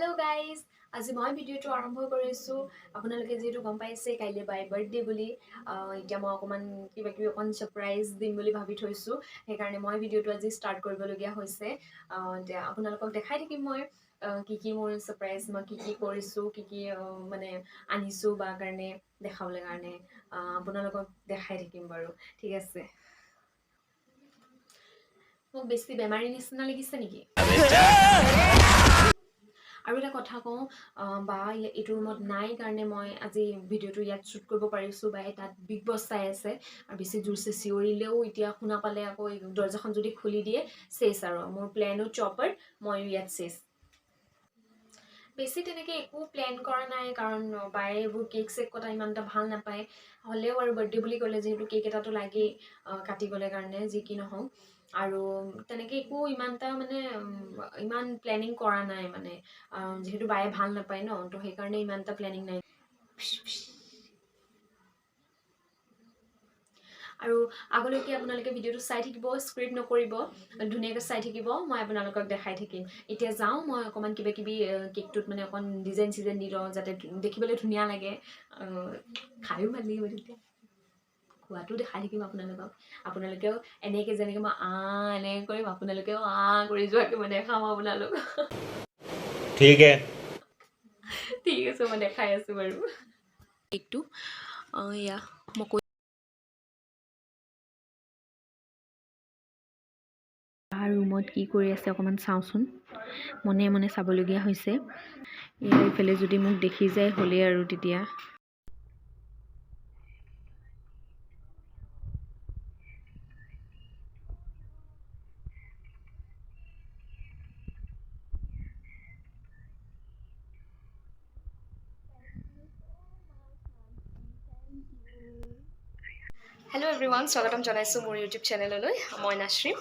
Hello' guys, আজি মই ভিডিঅ'টো আৰম্ভ কৰিছোঁ। আপোনালোকে যিহেতু গম পাইছে কাইলৈ বাই বাৰ্থডে বুলি, এতিয়া মই অকণমান কিবা কিবি অকণ ছাৰপ্ৰাইজ দিম বুলি ভাবি থৈছোঁ। সেইকাৰণে মই ভিডিঅ'টো আজি ষ্টাৰ্ট কৰিবলগীয়া হৈছে। এতিয়া আপোনালোকক দেখাই থাকিম মই কি কি মোৰ ছাৰপ্ৰাইজ, মই কি কি কৰিছোঁ, কি কি মানে আনিছোঁ বা কাৰণে দেখাবলৈ কাৰণে আপোনালোকক দেখাই থাকিম বাৰু। ঠিক আছে, মোক বেছি বেমাৰী নিচিনা লাগিছে নেকি? আৰু এটা কথা কওঁ, বা এইটো ৰুমত নাই কাৰণে মই আজি ভিডিঅ'টো ইয়াত শ্বুট কৰিব পাৰিছোঁ। বাই তাত বিগ বছ চাই আছে আৰু বেছি জোৰছে চিঞৰিলেও এতিয়া শুনা পালে আকৌ এই দৰ্জাখন যদি খুলি দিয়ে চেচ আৰু মোৰ প্লেনো চপাৰ, ময়ো ইয়াত চেচ। বেছি তেনেকৈ একো প্লেন কৰা নাই, কাৰণ বায়ে এইবোৰ কেক চেক কটা ইমান এটা ভাল নাপায়। হ'লেও আৰু বাৰ্থডে বুলি ক'লে যিহেতু কেক এটাতো লাগেই কাটিবলৈ কাৰণে, যি কি নহওক। আৰু তেনেকৈ একো ইমান এটা মানে ইমান প্লেনিং কৰা নাই মানে, যিহেতু বায়ে ভাল নাপায় ন, তো সেইকাৰণে ইমান এটা প্লেনিং নাই। আৰু আগলৈকে আপোনালোকে ভিডিঅ'টো চাই থাকিব, স্কিপ নকৰিব, ধুনীয়াকৈ চাই থাকিব, মই আপোনালোকক দেখাই থাকিম। এতিয়া যাওঁ মই অকণমান কিবা কিবি কেকটোত মানে অকণ ডিজাইন চিজাইন দি লওঁ, যাতে দেখিবলৈ ধুনীয়া লাগে, খায়ো ভাল লাগিব। তেতিয়া খোৱাটো দেখাই থাকিম আপোনালোকক। আপোনালোকেও এনেকৈ যেনেকৈ মই আ এনেকৈ কৰিম, আপোনালোকেও আ কৰি যোৱাকৈ মই দেখাম আপোনালোকক। ठीक है। ঠিক আছে, মই দেখাই আছোঁ বাৰু কেকটো। এয়া মই কৈ ৰুমত কি কৰি আছে অকণমান চাওঁচোন। মনে মনে চাবলগীয়া হৈছে। এয়া এইফালে যদি মোক দেখি যায় হ'লেই আৰু তেতিয়া। হেল্ল' এভৰিৱান, স্বাগতম জনাইছোঁ মোৰ ইউটিউব চেনেললৈ। মই নাছৰিম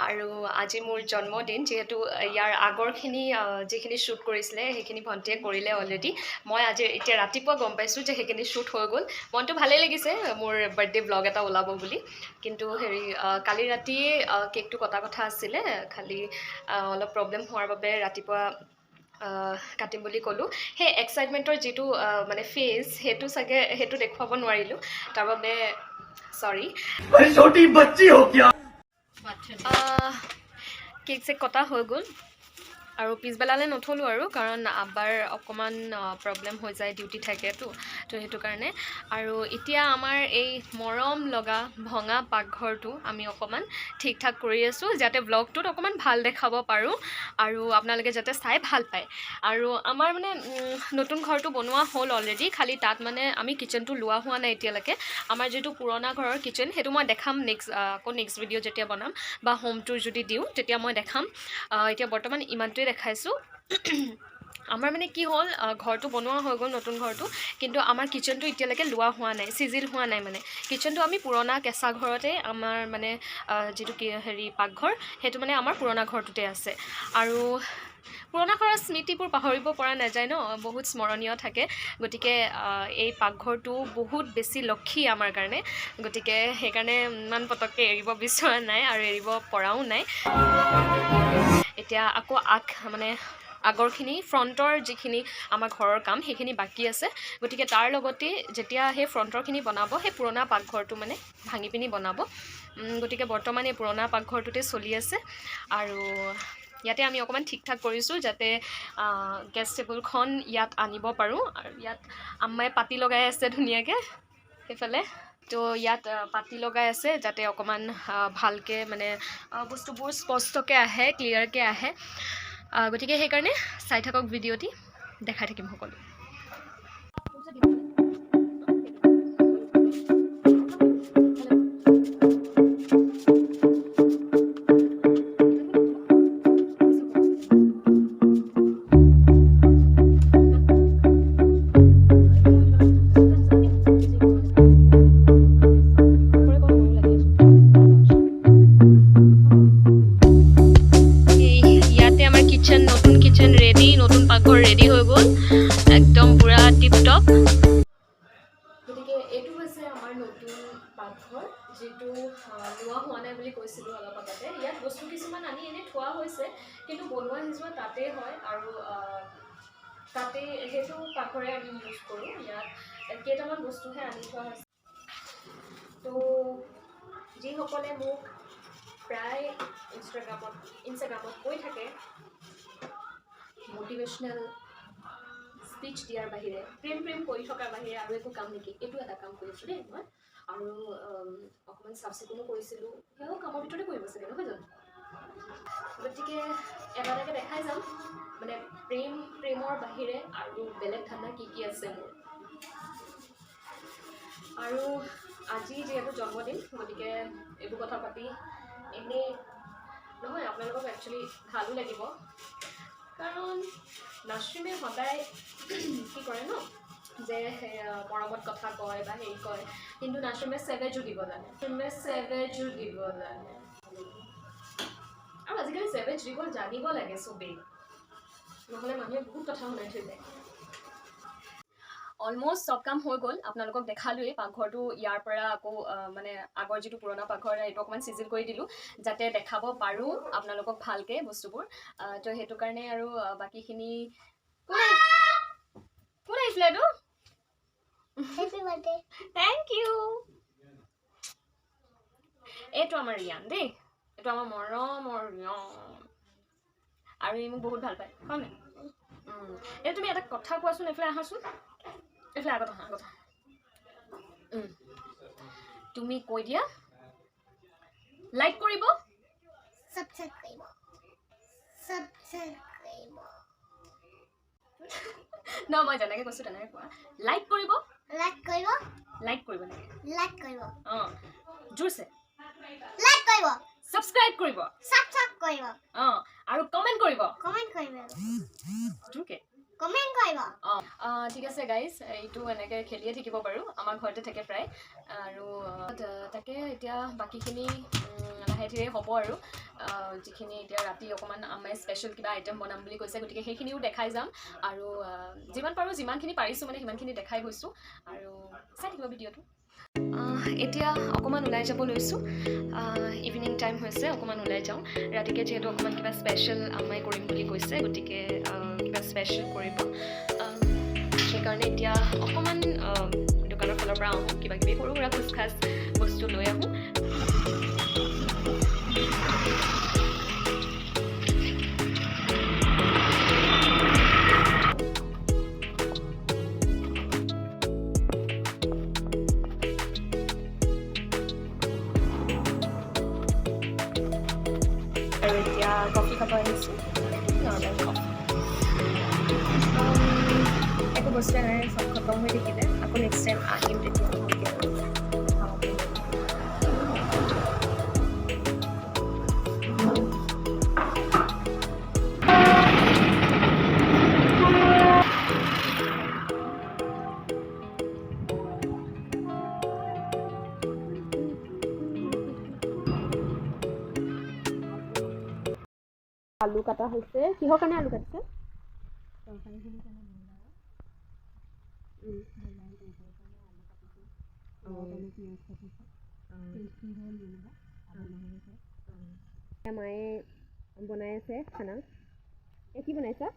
আৰু আজি মোৰ জন্মদিন। যিহেতু ইয়াৰ আগৰখিনি যিখিনি শ্বুট কৰিছিলে সেইখিনি ভণ্টিয়ে কৰিলে অলৰেডি। মই আজি এতিয়া ৰাতিপুৱা গম পাইছোঁ যে সেইখিনি শ্বুট হৈ গ'ল। মনটো ভালেই লাগিছে মোৰ বাৰ্থডে ব্লগ এটা ওলাব বুলি। কিন্তু হেৰি কালি ৰাতিয়ে কেকটো কটা কথা আছিলে, খালি অলপ প্ৰব্লেম হোৱাৰ বাবে ৰাতিপুৱা কাটিম বুলি ক'লোঁ। সেই এক্সাইটমেণ্টৰ যিটো মানে ফেজ, সেইটো চাগে সেইটো দেখুৱাব নোৱাৰিলোঁ, তাৰ বাবে চৰি। छोटी बच्ची हो क्या? কেক চেক কটা হৈ গ'ল আৰু পিছবেলালৈ নথলোঁ আৰু, কাৰণ আব্বাৰ অকণমান প্ৰব্লেম হৈ যায়, ডিউটি থাকেতো, তো সেইটো কাৰণে। আৰু এতিয়া আমাৰ এই মৰম লগা ভঙা পাকঘৰটো আমি অকণমান ঠিক ঠাক কৰি আছোঁ, যাতে ব্লগটোত অকণমান ভাল দেখাব পাৰোঁ আৰু আপোনালোকে যাতে চাই ভাল পায়। আৰু আমাৰ মানে নতুন ঘৰটো বনোৱা হ'ল অলৰেডি, খালি তাত মানে আমি কিটচেনটো লোৱা হোৱা নাই এতিয়ালৈকে। আমাৰ যিটো পুৰণা ঘৰৰ কিটচেন, সেইটো মই দেখাম নেক্সট, আকৌ নেক্সট ভিডিঅ' যেতিয়া বনাম বা হোম টুৰ যদি দিওঁ তেতিয়া মই দেখাম। এতিয়া বৰ্তমান ইমানটোৱে দেখাইছোঁ। আমাৰ মানে কি হ'ল, ঘৰটো বনোৱা হৈ গ'ল নতুন ঘৰটো, কিন্তু আমাৰ কিটচেনটো এতিয়ালৈকে লোৱা হোৱা নাই, চিজিল হোৱা নাই। মানে কিটচেনটো আমি পুৰণা কেঁচা ঘৰতে আমাৰ মানে যিটো কি হেৰি পাকঘৰ, সেইটো মানে আমাৰ পুৰণা ঘৰটোতে আছে। আৰু পুৰণা ঘৰৰ স্মৃতিবোৰ পাহৰিব পৰা নাযায় ন, বহুত স্মৰণীয় থাকে। গতিকে এই পাকঘৰটো বহুত বেছি লক্ষী আমাৰ কাৰণে, গতিকে সেইকাৰণে ইমান পটককৈ এৰিব বিচৰা নাই আৰু এৰিব পৰাও নাই। এতিয়া আকৌ আগ মানে আগৰখিনি ফ্ৰণ্টৰ যিখিনি আমাৰ ঘৰৰ কাম সেইখিনি বাকী আছে, গতিকে তাৰ লগতে যেতিয়া সেই ফ্ৰণ্টৰখিনি বনাব, সেই পুৰণা পাকঘৰটো মানে ভাঙি পিনি বনাব। গতিকে বৰ্তমান এই পুৰণা পাকঘৰটোতে চলি আছে আৰু ইয়াতে আমি অকণমান ঠিক ঠাক কৰিছোঁ, যাতে গেছ টেবুলখন ইয়াত আনিব পাৰোঁ। আৰু ইয়াত আম্মাই পাতি লগাই আছে ধুনীয়াকৈ সেইফালে, তো ইয়াত পাতি লগাই আছে যাতে অকণমান ভালকৈ মানে বস্তুবোৰ স্পষ্টকৈ আহে, ক্লিয়াৰকৈ আহে। গতিকে সেইকাৰণে চাই থাকক ভিডিঅ'টি, দেখাই থাকিম সকলো। এই ইয়াতে আমাৰ কিটচেন, নতুন কিটচেন ৰেডি, নতুন পাকঘৰ ৰেডি হৈ গ'ল, একদম পূৰা টিপ টপ। গতিকে এইটো হৈছে আমাৰ নতুন পাকঘৰ, যিটো লোৱা হোৱা নাই বুলি কৈছিলোঁ অলপ আগতে। ইয়াত বস্তু কিছুমান আনি এনেই থোৱা হৈছে, কিন্তু বনোৱা সিজোৱা তাতেই হয় আৰু সেইটো পাকঘৰে আমি ইউজ কৰোঁ। ইয়াত কেইটামান বস্তুহে আনি থোৱা হৈছে। তো যিসকলে মোক প্ৰায় ইনষ্টাগ্ৰামত কৈ থাকে মটিভেশ্যনেল স্পীচ দিয়াৰ বাহিৰে, প্ৰেম প্ৰেম কৰি থকাৰ বাহিৰে আৰু একো কাম নেকি, এইটো এটা কাম কৰিছোঁ দেই মই। আৰু অকণমান চাফ চিকুণো কৰিছিলোঁ, সেয়াও কামৰ ভিতৰতে কৰিব চাগে, নহয় জানো? গতিকে এটা এটাকৈ দেখাই যাম, মানে প্ৰেমৰ বাহিৰে আৰু বেলেগ ধান্দা কি কি আছে মোৰ। আৰু আজি যিহেতু জন্মদিন, গতিকে এইবোৰ কথা পাতি এনেই নহয়, আপোনালোকক একচুৱেলি ভালো লাগিব। কাৰণ নাশ্ৰিমে সদায় কি কৰে ন, যে মৰমত কথা কয় বা হেৰি কয়, কিন্তু নাশ্ৰিমে চেভেজো দিব জানে, নাশ্ৰিমে চেভেজো দিব জানে। আৰু আজিকালি চেভেজ দিব জানিব লাগে চবেই, নহ'লে মানুহে বহুত কথা শুনাই থৈ যায়। অলমষ্ট চব কাম হৈ গ'ল, আপোনালোকক দেখালোৱেই। পাকঘৰটো ইয়াৰ পৰা আকৌ মানে আগৰ যিটো পুৰণা পাকঘৰ সেইটো অকণমান চিজিল কৰি দিলোঁ, যাতে দেখাব পাৰোঁ আপোনালোকক ভালকৈ বস্তুবোৰ। তো সেইটো কাৰণে আৰু বাকীখিনি কোন আহিছিলে এইটো? Thank you. এইটো আমাৰ ৰিয়ান দেই, এইটো আমাৰ মৰমৰ ৰিয়ান, আৰু ই মোক বহুত ভাল পায়, হয় নাই? এই তুমি এটা কথা কোৱাচোন, এইফালে আহাচোন, এইফালে আগত আহা, আগত আহা। তুমি কৈ দিয়া, লাইক কৰিব, ছাবস্ক্ৰাইব কৰিব, ছাবস্ক্ৰাইব কৰিব। ন মই যেনেকৈ কৈছোঁ তেনেকৈ কোৱা। লাইক কৰিব, লাইক কৰিব, লাইক কৰিব লাগে, লাইক কৰিব, অঁ জোৰছে লাইক কৰিব, ছাবস্ক্ৰাইব কৰিব, ছাবস্ক্ৰাইব কৰিব, অঁ আৰু কমেণ্ট কৰিব, কমেণ্ট কৰিব, জোৰকে কমেণ্ট কৰিব। অঁ ঠিক আছে গাইজ, এইটো এনেকৈ খেলিয়ে থাকিব পাৰোঁ, আমাৰ ঘৰতে থাকে প্ৰায়। আৰু তাকে এতিয়া বাকীখিনি লাহে ধীৰে হ'ব আৰু যিখিনি এতিয়া ৰাতি অকণমান আমাৰ স্পেচিয়েল কিবা আইটেম বনাম বুলি কৈছে, গতিকে সেইখিনিও দেখাই যাম। আৰু যিমান পাৰোঁ, যিমানখিনি পাৰিছোঁ মানে সিমানখিনি দেখাই গৈছোঁ, আৰু চাই থাকিব ভিডিঅ'টো। এতিয়া অকণমান ওলাই যাব লৈছোঁ, ইভিনিং টাইম হৈছে, অকণমান ওলাই যাওঁ। ৰাতিকে যিহেতু অকণমান কিবা স্পেচিয়েল আম্মাই কৰিম বুলি কৈছে, গতিকে কিবা স্পেচিয়েল কৰিব, সেইকাৰণে এতিয়া অকণমান দোকানৰ ফালৰ পৰা আহোঁ, কিবা কিবি সৰু সুৰা খোজ খাজ বস্তু লৈ আহোঁ। আৰু এতিয়া কফি খাব আহিছোঁ, নৰ্মেল কফি। একো বস্তুৱে নাই, চব খতম হৈ থাকিলে। আকৌ নেক্সট টাইম আহিম তেতিয়া ভালকৈ আৰু খাব পাৰিম। আলু কাটা হৈছে, কিহৰ কাৰণে আলু কাটিছে? মায়ে বনাই আছে খানা। এই কি বনাইছা?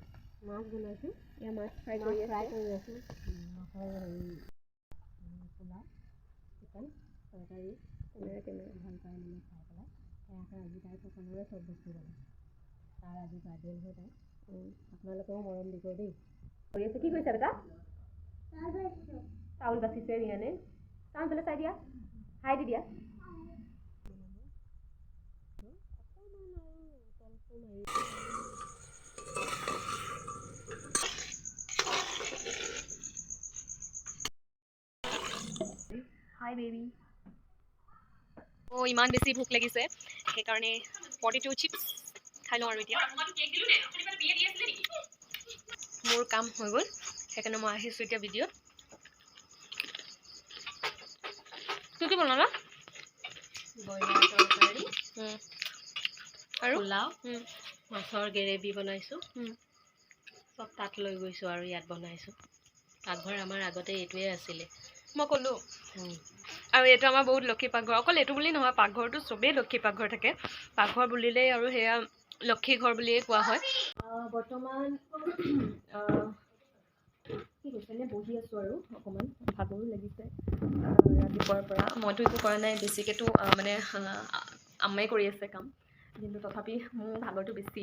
মাছ বনাইছোঁ। এয়া মাছ ফ্ৰাই কৰি ফ্ৰাই আছে। কৰি আছোঁ। মাছৰ হেৰি পোলাও, চিকেন তৰকাৰী। কেমেৰা কেমেৰা ভাল পায় মানে খাই পেলাই। সেয়াকে আজি তাই পচন্দৰে চব বস্তু বনাইছোঁ। তাৰ আজি বাৰ্থডে নহয় তাই। আপোনালোকেও মৰম দিব দেই। কৰি আছে। কি কৰিছা বেটা? চাউল বাচিছে ৰিয়ানে। চাউল ফালে চাই দিয়া, হাই দি দিয়া। Hi baby. অ' ইমান বেছি ভোক লাগিছে, সেইকাৰণে পটেটো চিপছ খাই লওঁ। আৰু এতিয়া মোৰ কাম হৈ গ'ল, সেইকাৰণে মই আহিছোঁ এতিয়া ভিডিঅ'ত। কি কি বনালা? ব্ৰইলাৰ তৰকাৰী, আৰু পোলাও, মাছৰ গ্ৰেভি বনাইছোঁ। চব তাত লৈ গৈছোঁ আৰু ইয়াত বনাইছোঁ। পাকঘৰ আমাৰ আগতে এইটোৱে আছিলে। মই ক'লোঁ। আৰু এইটো আমাৰ বহুত লক্ষী পাকঘৰ। অকল এইটো বুলি নহয়, পাকঘৰটো চবেই লক্ষী পাকঘৰ থাকে। পাকঘৰ বুলিলেই আৰু সেয়া লক্ষী ঘৰ বুলিয়ে কোৱা হয়। বৰ্তমান এনে বহি আছোঁ আৰু অকণমান ভাগৰো লাগিছে ৰাতিপুৱাৰ পৰা। মইতো একো কৰা নাই বেছিকেতো, মানে আম্মাই কৰি আছে কাম, কিন্তু তথাপি মোৰ ভাগৰটো বেছি।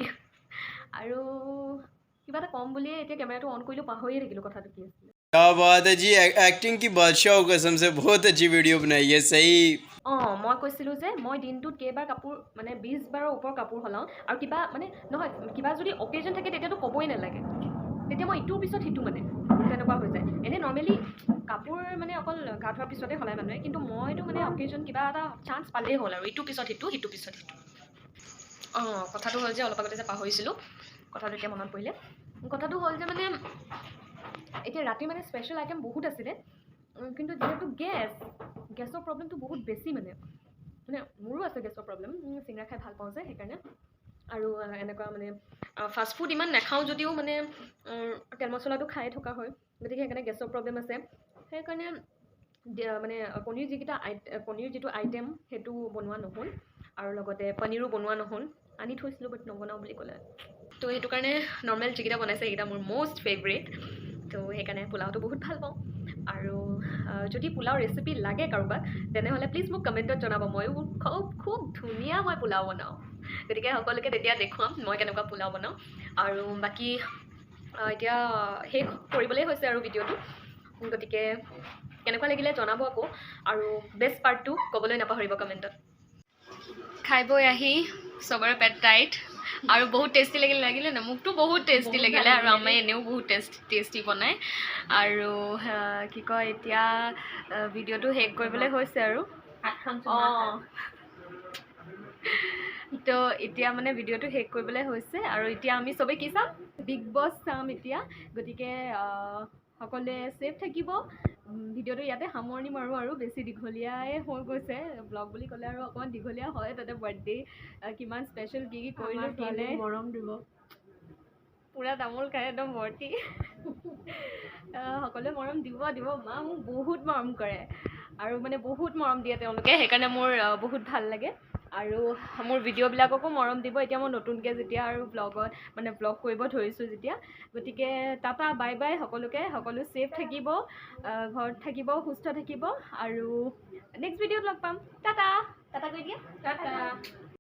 আৰু কিবা এটা ক'ম বুলিয়ে এতিয়া কেমেৰাটো অন কৰিলোঁ, পাহৰিয়ে থাকিলোঁ কথাটো কি আছিলে। क्या बात है जी! एक्टिंग की बादशाह हो कसम से। बहुत अच्छी वीडियो बनाई है, सही। অঁ, মই কৈছিলোঁ যে মই দিনটোত কেইবাৰ কাপোৰ, মানে 20 বাৰৰ ওপৰ কাপোৰ সলাওঁ। আৰু কিবা মানে নহয়, কিবা যদি অকেজন থাকে তেতিয়াতো ক'বই নালাগে, তেতিয়া মই ইটোৰ পিছত সিটো, মানে তেনেকুৱা হৈ যায়। এনেই নৰ্মেলি কাপোৰ মানে অকল গা ধোৱাৰ পিছতে সলায় মানুহে, কিন্তু মইতো মানে অকেজন কিবা এটা চান্স পালেই হ'ল আৰু ইটোৰ পিছত সিটো, সিটোৰ পিছত সিটো। অঁ, কথাটো হ'ল যে অলপ আগতে যে পাহৰিছিলোঁ কথাটো, এতিয়া মনত পৰিলে। কথাটো হ'ল যে মানে এতিয়া ৰাতি মানে স্পেচিয়েল আইটেম বহুত আছিলে, কিন্তু যিহেতু গেছৰ প্ৰব্লেমটো বহুত বেছি, মানে মানে মোৰো আছে গেছৰ প্ৰব্লেম, চিঙৰা খাই ভাল পাওঁ যে সেইকাৰণে। আৰু এনেকুৱা মানে ফাষ্ট ফুড ইমান নাখাওঁ যদিও মানে তেল মছলাটো খায়ে থকা হয়, গতিকে সেইকাৰণে গেছৰ প্ৰব্লেম আছে। সেইকাৰণে মানে পনীৰ যিটো আইটেম সেইটো বনোৱা নহ'ল আৰু লগতে পনীৰো বনোৱা নহ'ল। আনি থৈছিলোঁ, বাট নবনাওঁ বুলি ক'লে। তো সেইটো কাৰণে নৰ্মেল যিকেইটা বনাইছে সেইকেইটা মোৰ ম'ষ্ট ফেভৰেট। তো সেইকাৰণে পোলাওটো বহুত ভাল পাওঁ। আৰু যদি পোলাও ৰেচিপি লাগে কাৰোবাক, তেনেহ'লে প্লিজ মোক কমেণ্টত জনাব। ময়ো খুব খুব ধুনীয়া মই পোলাও বনাওঁ, গতিকে সকলোকে তেতিয়া দেখুৱাম মই কেনেকুৱা পোলাও বনাওঁ। আৰু বাকী এতিয়া শেষ কৰিবলৈ হৈছে আৰু ভিডিঅ'টো, গতিকে কেনেকুৱা লাগিলে জনাব আকৌ আৰু বেষ্ট পাৰ্টটো ক'বলৈ নাপাহৰিব কমেণ্টত। খাই বৈ আহি চবৰে পেট টাইট আৰু বহুত টেষ্টি লাগিলে। লাগিলে ন? মোকতো বহুত টেষ্টি লাগিলে। আৰু আমাৰ এনেও বহুত টেষ্টি বনায়। আৰু কি কয়, এতিয়া ভিডিঅ'টো শেষ কৰিবলৈ হৈছে আৰু। অঁ, তো এতিয়া মানে ভিডিঅ'টো শেষ কৰিবলৈ হৈছে আৰু এতিয়া আমি চবেই কি চাম? বিগ বছ চাম এতিয়া। গতিকে সকলোৱে ছেফ থাকিব। ভিডিঅ'টো ইয়াতে সামৰণি মাৰোঁ আৰু বেছি দীঘলীয়াই হৈ গৈছে। ব্লগ বুলি ক'লে আৰু অকণমান দীঘলীয়া হয়, তাতে বাৰ্থডে কিমান স্পেচিয়েল, কি কি কৰিলোঁ, কি নাই। মৰম দিব। পূৰা তামোল খাই একদম ভৰ্তি। সকলোৱে মৰম দিব, দিব। মা মোক বহুত মৰম কৰে আৰু মানে বহুত মৰম দিয়ে তেওঁলোকে, সেইকাৰণে মোৰ বহুত ভাল লাগে। আৰু মোৰ ভিডিঅ'বিলাককো মৰম দিব, এতিয়া মই নতুনকৈ যেতিয়া আৰু ব্লগত মানে ব্লগ কৰিব ধৰিছোঁ যেতিয়া। গতিকে টাটা, বাই বাই সকলোকে। সকলো ছেফ থাকিব, ঘৰত থাকিব, সুস্থ থাকিব আৰু নেক্সট ভিডিঅ'ত লগ পাম। টাটা, টাটা কৰি দিয়া। টাটা।